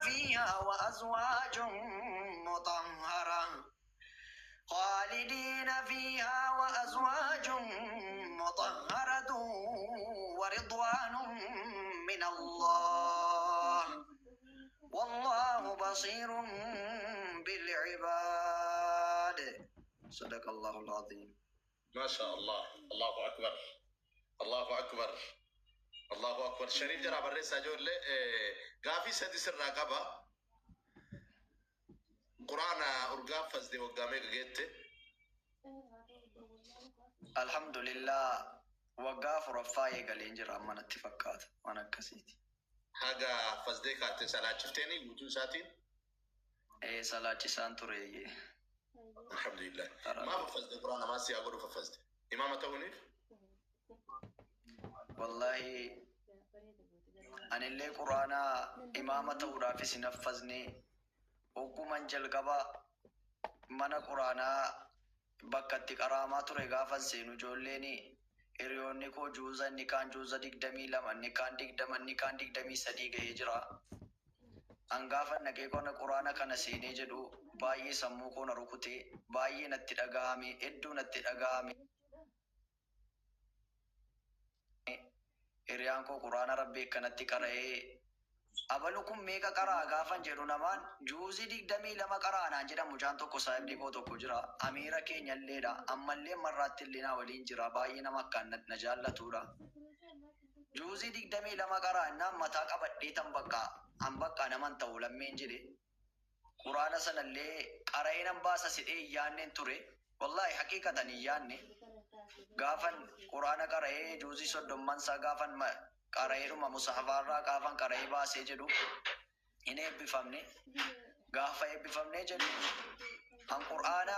فيها وأزواج مطهرة خالدين فيها وأزواج مطهرة ورضوان من الله والله بصير بالعباد. صدق الله العظيم. Maasha Allah. Allahu Akbar. Allahu Akbar. Allahu Akbar. Shariif jalaa barreessaa ijoollee gaafii sadi sirraa qaba. Quraana urgaa fasdee waggaa meeqa geette? Alhamdulillah, waggaa afuraffaa eegaleen jira amma natti fakkaata, waan akkasiiti. Haga fasdee kaatte salaachifteeni guutuu isaatiin? Ee, salaachisaan ture eeyyee. Alhamdulillah. Maaf haffazde Quraana maal si haa godhuuf haffazde? Imaama ta'uuniif? Wallahi anillee Quraana imaama ta'uudhaafis hin haffazne. Hogguman jalqaba mana Quraanaa bakka itti qara'amaa ture gaafan seenu ijoolleen hiriyoonni koo juuza inni kaan juuza 22, inni kaan 20, inni kaan 23 gahee jira. An gaafan dhaqee qona Quraana kana seenee jedhu baay'ee sammuu koo na rukute, baay'ee natti dhagahame, hedduu natti dhagahame. Hiriyaan koo Quraana Rabbii akkanatti qara'ee abalu kun meeqa qara'a gaafan jedhu namaan juuzii 22 qara'a naan jedhan. Mucaan tokko saahibni koo tokko jira, amiira keenyalleedha, ammallee ammarraattillee naa waliin jira, baay'ee nama akkaan na jaallatuudha. Juuzii 22 qara'a jennaan mataa qabadhee tan bakka an bakka naman ta'u lammeen jedhe. Quraana sanallee qara'ee nan baasa sidhee hin yaanneen ture. Wallaahi haqiiqatan hin yaanne. Gaafan Quraana qara'ee juuzii soddomman isaa gaafan qara'eedhuma musahafaarraa gaafan qara'ee baasee jedhu hin eebbifamne. Gaafa eebbifamnee jedhu an Qur'aana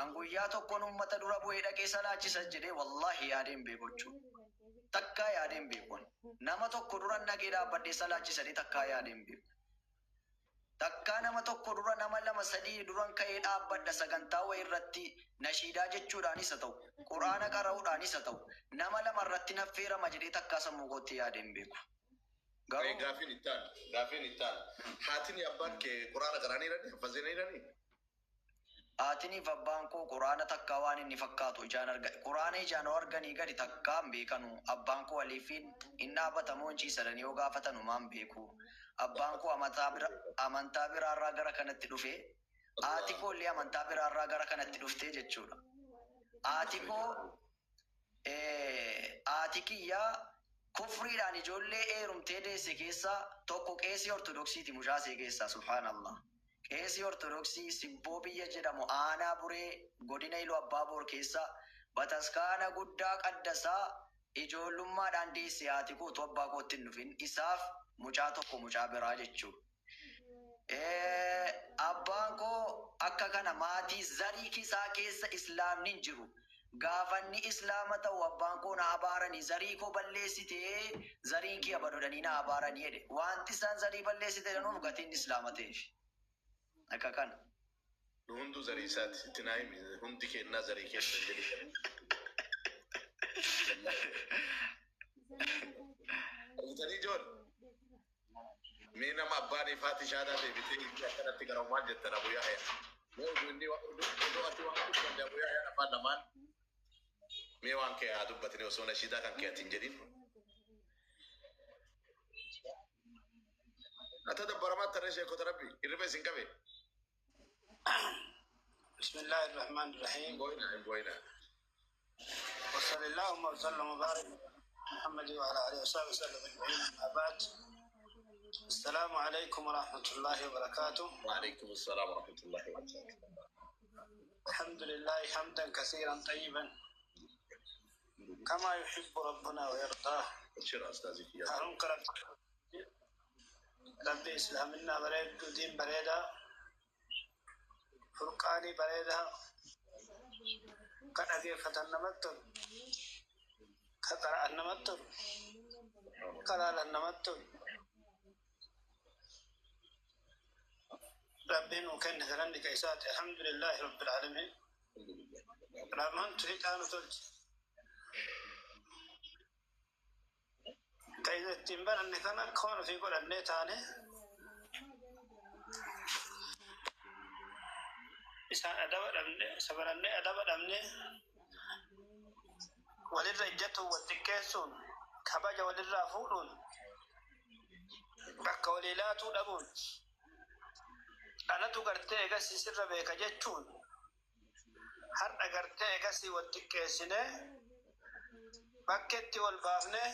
an guyyaa tokkoon ummata dura bu'ee dhaqee salaachisa jedhee wallaahi yaadee hin beeku jechuudha. Takkaa yaadee hin beeku. Nama tokko dura dhaqee dhaabbadhee salaachisa jedhee takkaa yaadee hin beeku. Takkaa nama tokko dura, nama lama sadii duran ka'ee dhaabbadha sagantaa wayii irratti nashiidaa jechuudhaanis haa ta'u, Qur'aana qara'uudhaanis haa ta'u, nama lama irratti naffeerama jedhee takkaa sammuu kootti yaadee hin beeku. Garuu Gaafiin itti aanu. Gaafiin itti aanu. Haatini abbaan kee Quraana qara'aniiranii haffazaniiranii? Haatiniif abbaan koo Qur'aana takkaa waan inni fakkaatu ijaan arga Qur'aana ijaan yoo arganii gadi takkaa hin beekanu. Abbaan koo aliifiin hin dhaabata moo hin ciisa jedhanii yoo gaafatan homaa hin beeku. Abbaan koo amataa bira amantaa biraarraa gara kanatti dhufe. Haati koo illee amantaa biraarraa gara kanatti dhuftee jechuudha. Haati koo Haati kiyya kufriidhaan ijoollee eerumtee deesse keessaa tokko qeesii Ortodoksiiti mucaa isee keessaa, subhaanallah. Qeesii Ortodoksii Sibboo biyya jedhamu aanaa Buree godina Iluu Abbaa Boor keessa bataskaana guddaa qaddasaa ijoollummaadhaan deesse haati koo utuu abbaa kootti hin dhufin, isaaf mucaa tokko mucaa biraa jechuudha. Abbaan koo akka kana maatii zarii kisaa keessa islaamni hin jiru. Gaafanni islaama ta'u abbaan koo na abaarani, zarii koo balleessite, zariin kee abadu jedhanii na abaarani jedhe. Wanti isaan zarii balleessite jedhanuuf gatiin islaama ta'eef. Akka kana. Nu hunduu zarii isaati. Itti naa himi. Hundi keennaa zarii keessan jedhi. Argitanii ijoollee? Mee nama abbaan ifaati shaadaa deebitee itti akkanatti garamu maal jettan Abu Yahya? Mee oduu inni oduu ati waan dubbanne Abu Yahya afaan lamaan mee waan kee haa dubbatini osoo nashiidaa kan kee ati hin jedhin. Ata dabbaramaa tarree sheekota rabbi hirriba isin qabe. بسم الله الرحمن Hin الرحيم boo'inaa, hin boo'inaa. وصلى اللهم وسلم وبارك على محمد وعلى اله وصحبه وسلم اجمعين، اما بعد، السلام عليكم ورحمه الله وبركاته. Waalaikum assalaam wa rahmatullahi wa barakatuh. الحمد لله حمدا كثيرا طيبا كما يحب ربنا ويرضاه. Shira ustaazii kiyyaa. هارون كرم ربي اسلامنا بريد دين بريدا فرقاني بريدا كان أجيفة النمتر كقرأ النمتر كلال النمتر ربي وكان ثلاث كيسات. الحمد لله رب العالمين. رحمن تريد أن تلج كيد التنبر أن كان كون في كل النت عنه. Isaan adaba dhabne, isa barannee adaba dhabne, walirra ijjatuun, wal xiqqeessuun, kabaja walirraa fuudhuun, bakka walii laatuu dhabuun, anatu gartee egasii sirra beeka jechuun, har'a gartee egasii wal xiqqeessinee bakkeetti wal baafnee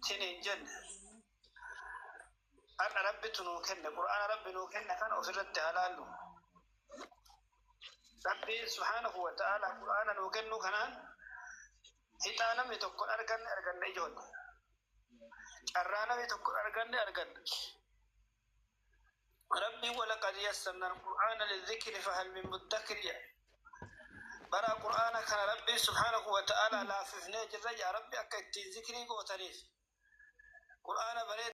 tin hin jenne. Har'a Rabbitu nuu kenne, Qur'aana Rabbi nuu kenne kana ofirratti haa laallu. Rabbiin subhaanahu wa ta'ala Qur'aana nuu kennu kanaan hixaa namni tokko arganne arganne ijoolle. Carraa namni tokko arganne arganne. Rabbiin walaqad yassarna al-Qur'aana lidhikri fahal min muddakir jedha. Bara Qur'aana kana Rabbiin subhaanahu wa ta'ala laaffifnee jirra yaa Rabbi akka ittiin zikrii gootaniif. Qur'aana bareeda.